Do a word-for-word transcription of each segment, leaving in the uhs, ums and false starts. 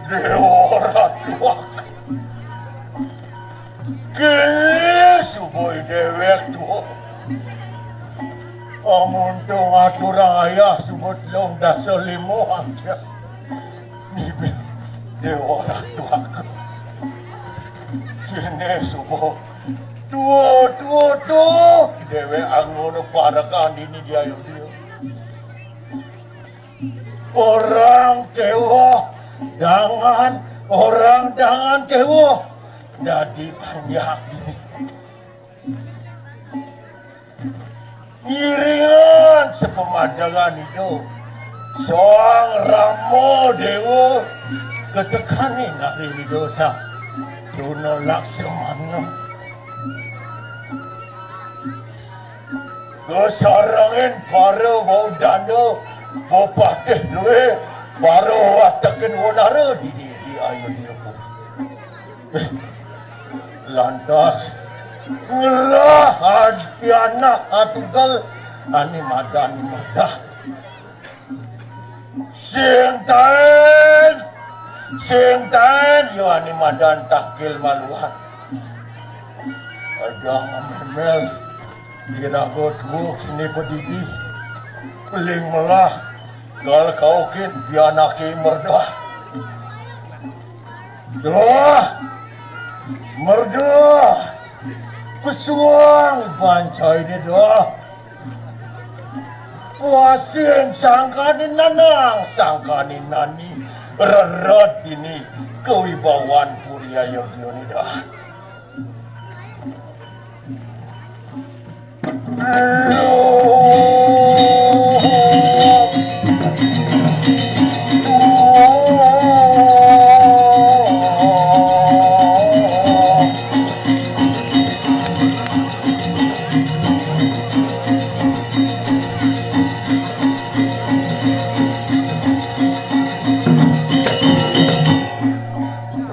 Déwa Ratu. Kéné suba déwék tuah. Amun to ngaturang ayah suba telung dasa lima angkihan. Nibih Déwa Ratu Agung. Kéné suba tuah, tuah, tuah. Déwék anggona parekan dini di Ayodya. Orang kéweh dangan, orang dangan kéweh dadi panjak dini. Ngiringan sapamadangan Ida, Sang Rama Déwa katekanin ari Ida Sang Truna Laksamana. Kasarengin para wau danda, pepatih dué, para watekin wanara di, di, di Ayodya. Lantas ngelah ad-, pianak atunggal ané madan Merdah. Sing taén, sing taén, ya ané madan Tangkil Maluan. Ada mémél, iraga tua kéné padidi. Paling melah, gal kaukin pianaké Merdah. Dah, Merdah, pesuang bancainé dah. Puasin sangkané nanang, sangkané nani, rered dini kawibawan Puri Ayodyané dah.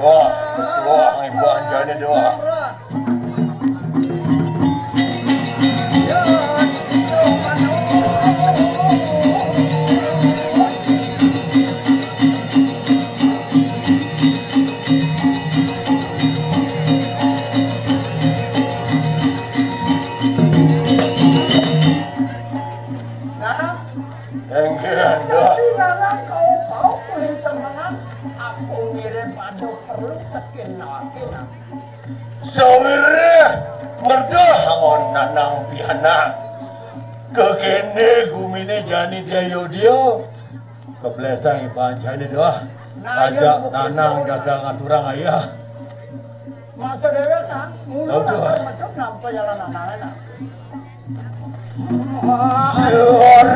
Wah, pesuang iban jani doa. Nah, enggih, Anda. Jadi, Nana, kau tahu kulit semangat? Aku mirip ada perlu tekin lagi, nah. Sawiréh Merdah anggon nanang pianak. Kekéné guminé jani di Ayodya. Keblesang iban jani doa. Nah, ajak iya, nanang jaga ngaturang ayah. Masa déwék, nah, mulu. Aduh. Nah, metuk nampa jalan nanangé, nah. Surat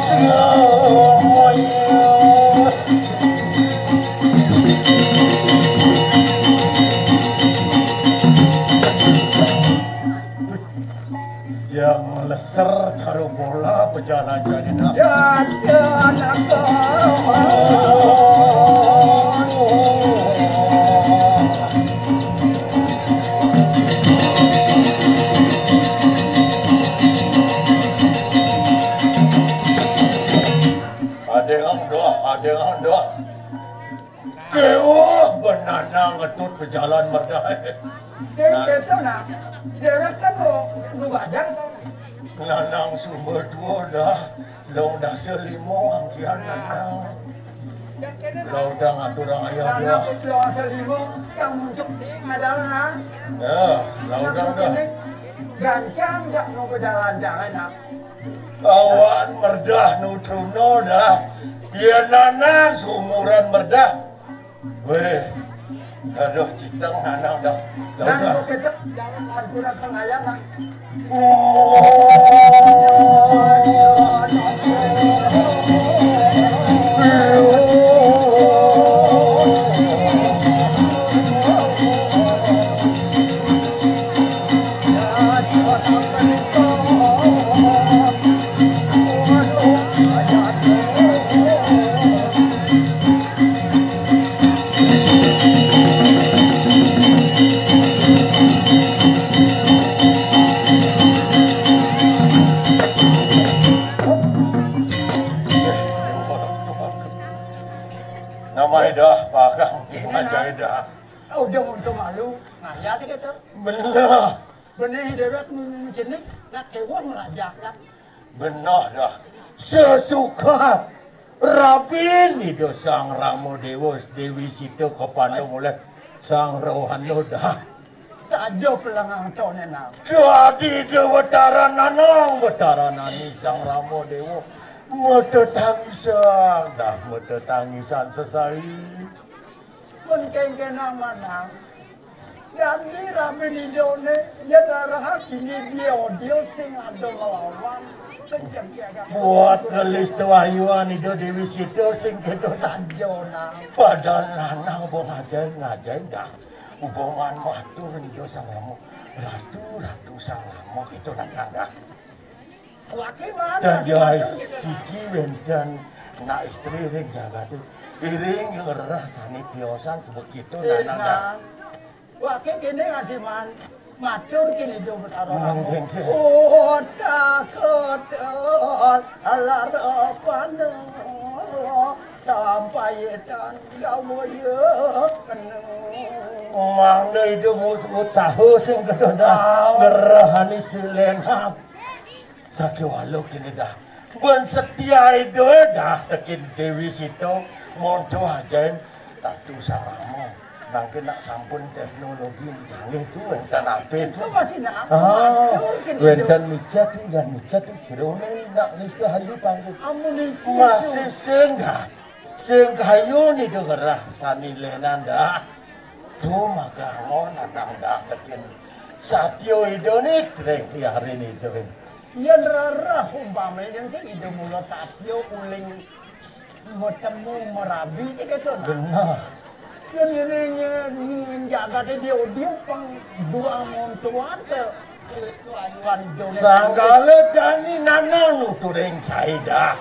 semuanya. Jang leser cara bola bejalan jani dah. Ya, ya, nak. Adéng doh, adéng doh. Kéweh benana ngetut bejalan Merdah. Sing nah. Kéto, nah. Déwék kan nu, nu bajang to. Nanang suba tua dah, telung dasa lima angkihan nanang. Lautang aturang ayah nanang dah. Telung dasa lima, yang muncuk ting adalah, nah. Ya, lautang dah. Gancang jak nu bejalan-jalan, nah. Awan Merdah nu truna dah. Yén nanang seumuran Merdah. Wéh, aduh, citeng nanang dah. Dah usah. Nang kéto jalan ampura tengah ya, Mak. Oh. Dah. Udah untung malu, ngayas gitu. Bener. Bener déwék nu jenik, nak kéwéh nglajak, dah. Bener dah. Sesuka rabin Ida Sang Rama Déwa, Déwi Sita kapandung olih Sang Rohana dah. Saja pelengang toné nang. Dadi Ida Betara Nanang, Betara Nani Sang Rama Déwa. Mata tangisan dah, mata tangisan sesai. Mun kéngkénang manang. Dadi rabin Ida né, yén arah kini dia dia sing ada nglawan. Buat ngelis tuayuan Ida Déwi Sita sing kéto saja nang. Padahal lanang uba ngajain, ngajain dah. Uba maan matur Ida Sang Rama. Ratu, Ratu Sang Rama kéto lanang dah. Waké maan. Dah, adi ya, matur kéto, siki wénten nak istri ring jagaté. Iring ngerereh sané tiosan begitu. Eh, lanang dah. Nang. Waké kéné adi maan matur kini do betara. Hmm, nggih, nggih. Ut saketer larapana sampaitan gawaya kena. Mangda Ida mu-, utsaha sing kéto dah. Ah. Ngererehang silénan. Sakéwala kéné dah. Bén setia Ida dah tekén Déwi Sita, monto ajain Ratu Sang Rama. Mangkin nak sampun teknologi canggih tu, wénten apa tu? Itu masih nak. Ah, matur kéné wénten tu. Micet tu, dan micet tu, cironé nak nista hayu panggil. Amun itu. Masih singgah. Sing kayun Ida ngerah sanilénan dah. Tu maka ngonan nang dah tekén satia Ida né tring yarin Ida. Yén rereh umpami yén sing Ida mula satia uling matemu marabi sing kéto, nah. Bener. Yén ini nyé-, jagaté dia dia pang dua montuan té. Sanggala jani nanang nuturing cai dah.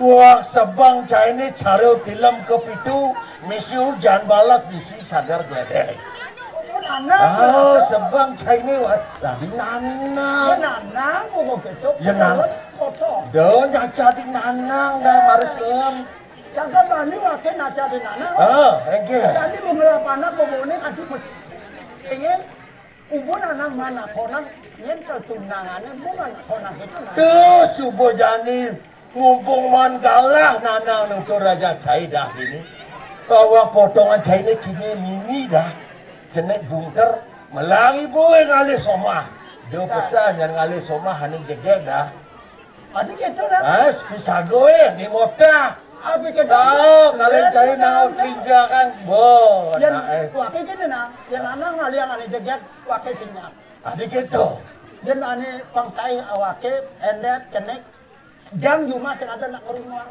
Wah, sebeng cainé cara tilem kapitu, misi ujan balas, misi sagar gledeg. Ah, sebeng cainé, wah, dadi nanang. Ya, nanang, bunga kéto. Ya, nang. Terus, foto. Dah, nyaca di nanang, dah, baru selem. Sangka bani waké naca di nanang. Ah, enggih. Dadi bunga lapanak, bunga uning, adi mesti. Ini Uba nanang manakonang, yén tetunangané uba manakonang kéto, nah. Tuh, suba jani, mumpung maan galah nanang nutur raja cai dah dini. Bahwa potongan cainé kini mini dah. Cenik bungker, melang ibu ngalih somah. Do pesan yan ngalih somah ané jegég dah. Adi kéto, nah. Mas, pisago, eh, ni motah. Abi kéto. Tahu, kalian cari nang tinjakan, bo, yén nak, eh. Waké kéné, nah. Yén anak ngaliang ané jegég, waké sing nyak. Adi kéto. Yén ané pangsaih awaké, éndét, cenik. Jang jumah sing ada nak ngerumah.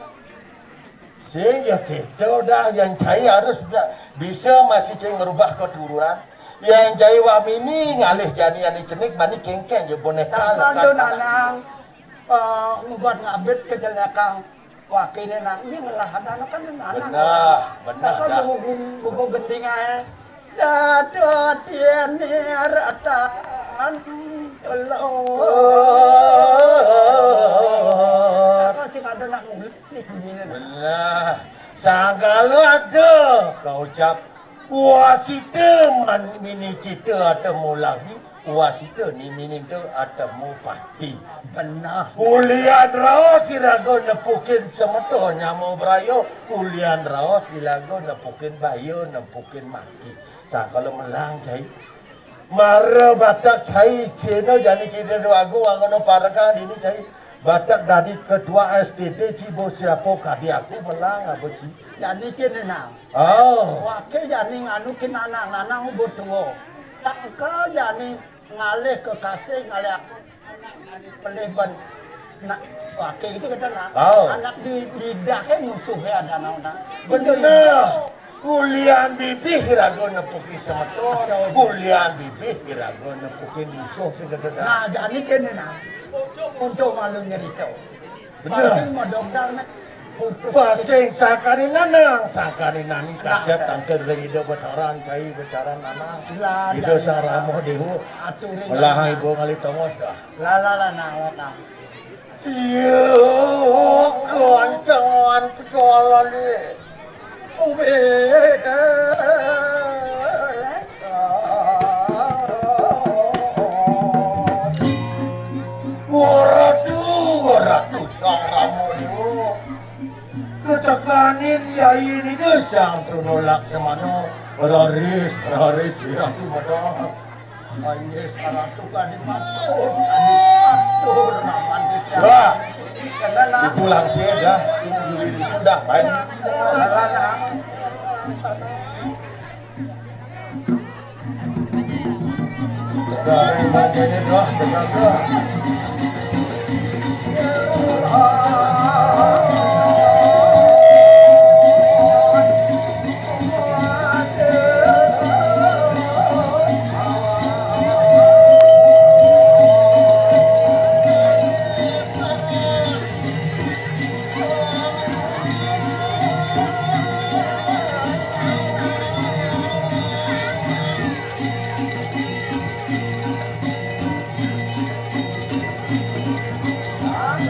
Sing ya kéto dah, yang cai harus bisa, bisa masih cai ngerubah keturunan. Yang cai wak mini ngalih jani ané cenik, bani kéngkén ya boneka. Sangkan lekat tu anak. Nanang. Eh, ngubat ngabit kejelekan wakéné nang, iya ngelah ada anak kan anak. Benar, benar, saka dah. Buku, buku gending aé. Satu tiene ratan telur. Oh. Saka sing ada nak ngulit di dunia. Benar. Sangkala ada kau ucap. Wasita man-, mini cita atemu labi, wasita ni mininta atemu pati. Benar. Ulian raos iraga nepukin semeta nyama braya, ulian raos iraga nepukin baya, nepukin mati. Sangkala melang cai. Mara batak cai cena jani kita dua agung angono parekan dini cai. Batak dadi ketua S T T, ci bo siapa kadi aku melang apa ci. Jani kene nang. Oh. Wake jani nganu ke nanang, nanang ubo tua. Sangka jani ngalih kekasih, ngalih apa. Pelih ban nak wake gitu kata nak. Oh. Anak di, di dake musuh ya ada nang, nang. Bener. Ulian bibih iraga nepuki semeton. Ulian bibih iraga nepuki musuh sing kededek. Nah, jani kene nah. Untuk malu nyerita. Bener. Pasti modok dang nak. Pasing sakani nanang, sakani nani kasep tangkil ring Ida Betaran, cai Betaran nanang. Ida Sang Rama Dewa. Melah ibu ngalih tongos dah. Lala, lala, lala. Iya, gantengan pecalan ni. Waratu, waratu, Sang Rama Dewa. Ketekaning Yai nika Sang Truna Laksamana. Raris, raris, Ratu Madah. Inggih, Ratu kadi matur, kadi matur, Raman Titiang. Wah. Kenal, Nak. Ibu langsir dah, ibu diri itu dah, kan? Kenal, Nak. Dah, dah, dah, dah, dah, dah, dah.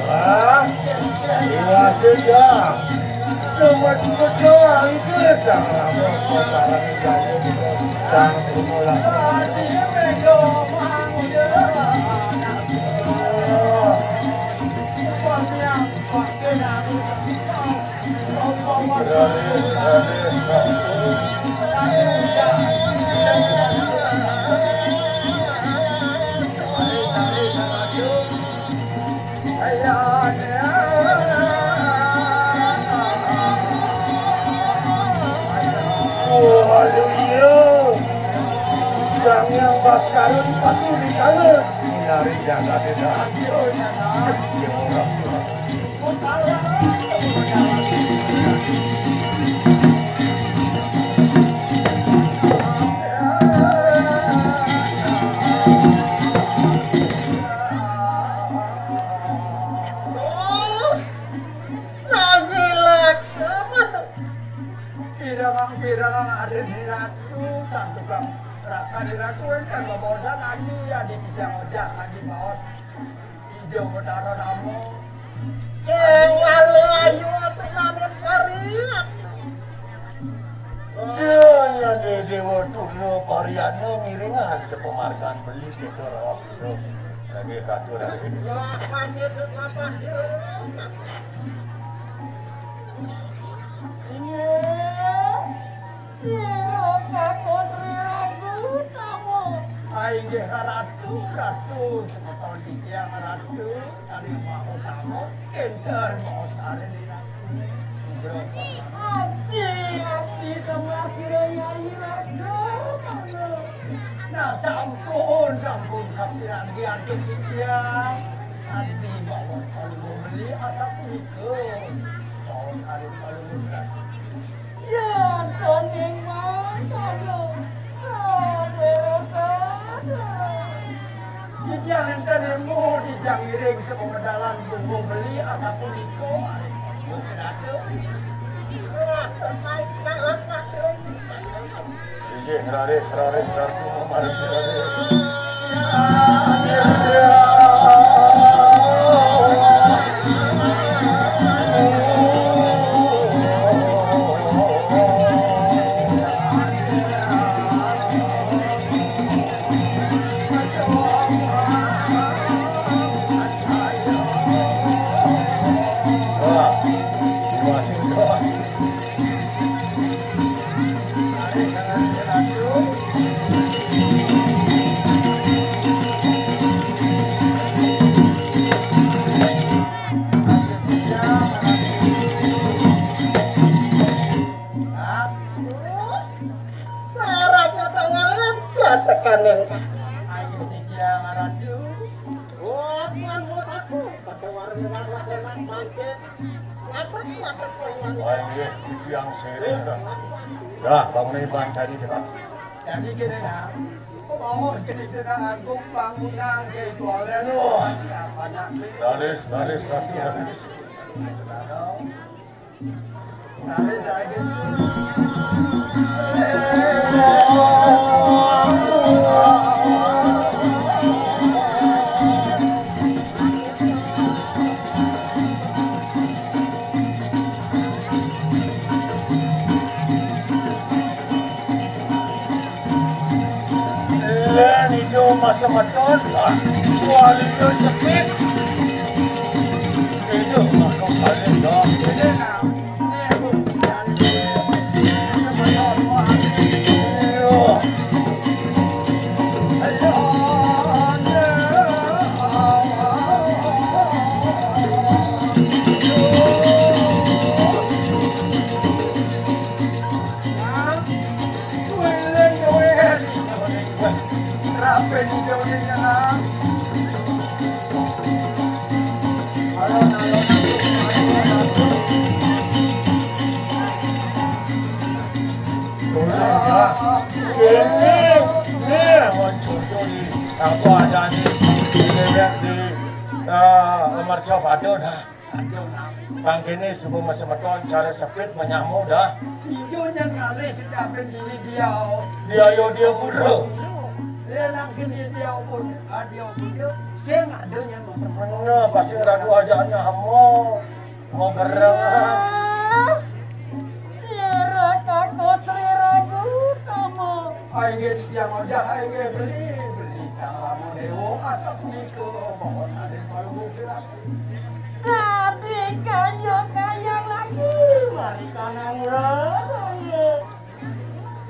Ah, iwase ya. Semut betul itu sama. Sekarang ini sang pemula. Wah, iya. Sang Hyang Baskara dipati di kala. Inari jasa tidak. Nasi Laksamana. Pirang-pirang arin Ratu, santukan rakan Ratu ingkang bebaosan adi, adi titiang ojah adi baos. Ida Betara Rama. Déwa ayu aturane pariat. Déwa nyane Déwa Tuna Pariatna ngiringan sepemargan beli kita raos itu. Lagi ratu dari ini. Ya, hanya itu apa sih? Inggih. Sira Patih Sri Ragu tamu. Ah, inggih Ratu, Ratu, semeton titiang Ratu, sari mau tamu, enten mau sari di Ratu. Aksi, aksi sama sira Yai Ratu, tamu. Nah, sampun, sampun kapiragi antuk titiang. Adi bawa kalu beli asap punika. Mau sari kalu. Ya, koning mantap lo. Aduh, aduh. Titiang enten ilmu, titiang ngiring sepemedalan tunggu beli asap punika. Aduh, aduh. Inggih, raris, raris, raris, raris. Syaratnya tanggalan, katakan yang. Ayo, Titiang Ratu. Oh, Tuan, buat aku. Pakai warna-warna enak, mangke. Mantap, mantap, Tuan. Wah, inggih, titiang sirih, Ratu. Dah, bangun iban tadi, dah. Jadi gini, nah. Bawa gini, kita agung bangunan, kayak jualan. Loh. Apa nak? Baris, baris, Ratu, baris. Semeton, ah, kualitas sepit. Itu mah kok balik dong. Kene, nih, mon contoh di, apa ada di, di, di, eh, mercapada dah. Mangkene suba semeton cara sepit menyamu dah. Ijo nya ngalih sejak ben dini dia. Dia yo dia pura. Dia nak kene dia pun, ah, dia pun dia. Sing ada yang mau semeton. Nah, pasti ragu aja nyamu. Mau gereng. Ah, ya raka ko Sri Ragu kamu. Ai ge dia ngojak, ai ge beli, beli sama modeo asa punika bawa sare palu pirak. Rabi kayu kaya lagi, mari kanang raya.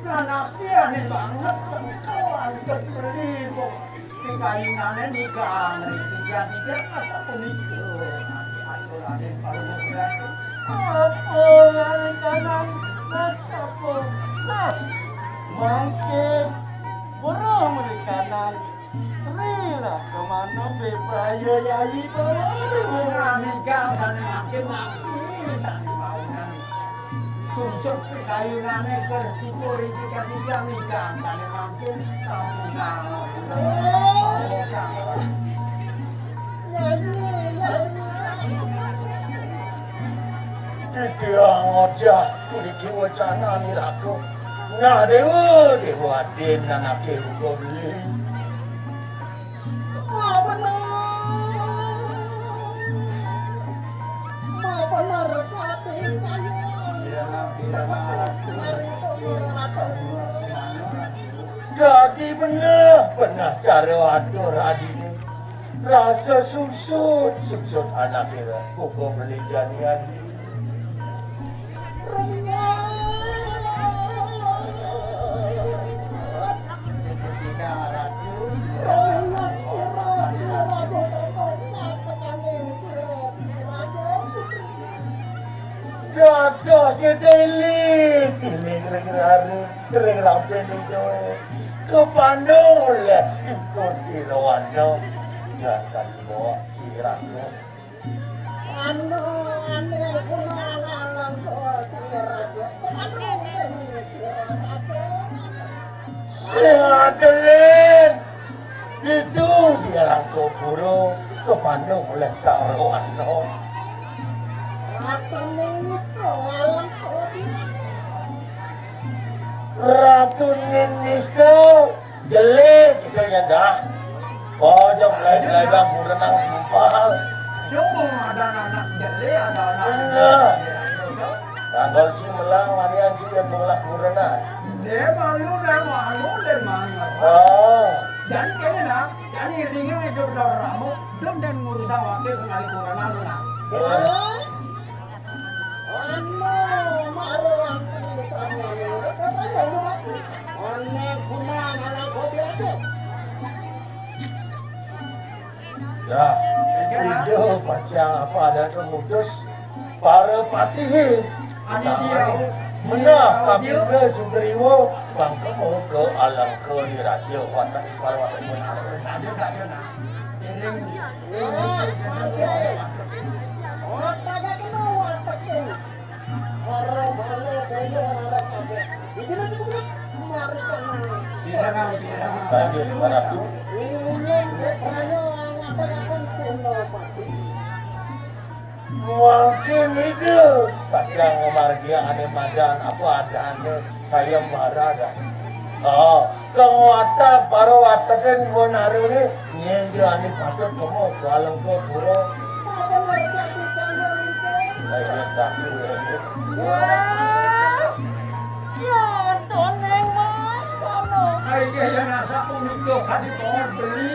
Nah, napi aneh banget sengkel angkat beli kok. Di kayunane nikah, ngeri sikian tiga masa punika. Aturane palu pirak. Apa mari kanang mas kapur. Nah, mangke buruh mari kanang. Rila kemana bebaya yayi baru. Nah, nikah sane makin nanti, sane maunan. Sungsut kayunane kerja tipu rezeki kerja nikah sane makin sampun. Yayi, yayi. Dia ngojah puniki wacana niraka. Nah, dewa, dewa adin anake uga beli. Ma bener. Ma bener kate kaya. Dadi bener, bener cara atur adine. Rasa sungsut, sungsut anake uga beli jani adi. Dados sida iling, iling ring raring, ring rampene doe. Kepandu oleh ipun Irawana. Jan kadiwa iraka. Anu, ane kuna ngalang koti raja. Anu, ini kira apa? Sing adelin. Itu dia langkau burung kepandung oleh Sang Rowanto. Ratu Ningsto ngalang koti. Ratu Ningsto. Jelek gitu ya dah. Pojok lain-lain bang kurenang timpal. Yo, ada anak jelek, ada anak. Bener. Tanggal cimelang mani anci ya bola kurenang. Dia malu dan malu dan malu. Oh. Jadi kene nak, jadi ringan hidup dari ramu, dum dan ngurusan wakil sekali kurenang lu nak. Oh. Anu, maro aku di sana. Katanya lu aku. Ane kuna ngalang koti aja. Ya, ida pacang apa ada kemutus para patih. Ane dia. Menah kami ke Sugriwa, bang kemu ke alang ke di raja watak ipar watak menara. Saja, saja, nak. Ini. Otak kena watak ini. Ora bala kaya ora kabeh. Iki lagi bukan mari tenang. Tenang, tenang. Banjir, Ratu. Wiwulan wis raya ngapa-ngapan Senopati. Mungkin itu pacang margi ane madan apa adane sayembara dah. Oh, kang watak para watekin pun hari ini nyenjani patut kamu ke alam ke pura. Saya tak tahu ya. Wah, ya, toneng mah, kono. Ayo, ya, nasa unik tuh, tadi pohon beli.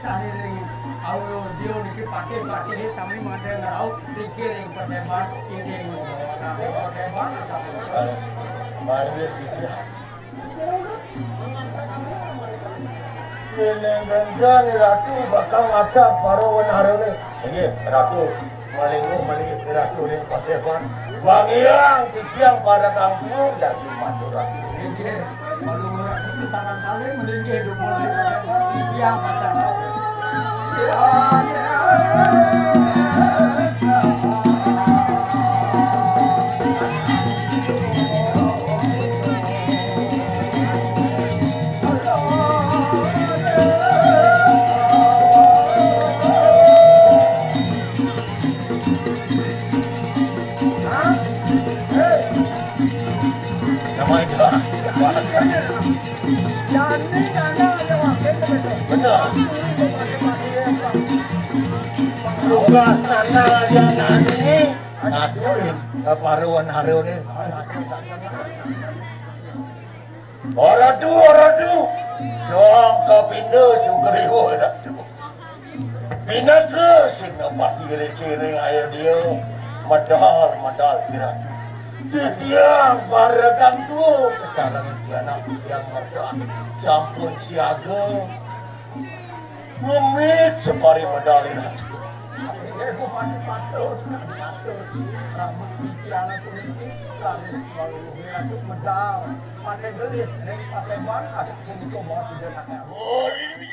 Ring awéwé niki patih-patihé sami manten ngrauh niki ring paseban, ring paseban asal. Mari kita. Yén gendang Ratu bakal ngatap para wenarane. Inggih, Ratu. Malingguh, malingguh, Ratu ring paseban. Wangiang titiang para kangkung daging matur Ratu. Inggih, malu murah itu sarang kali melinggih dukun ring paseban. Titiang patang. Bener. Tugas tanah aja nani ngaturin para wenarane. Oratu, oratu, sang kapinda Sugriwa, Ratu. Pinaka Senapati ring Ayodya, medal, medal Ratu. Titiang para kang tua, sareng pianak titiang merta sampun siaga. Ngemit separi medal Ratu. Inggih, Bupati patut, patut. Rambut titiang puniki, raris maluluh Ratu medal. Pakai gelis, ring paseban, asik punika bawa sida nakal. Oh, ini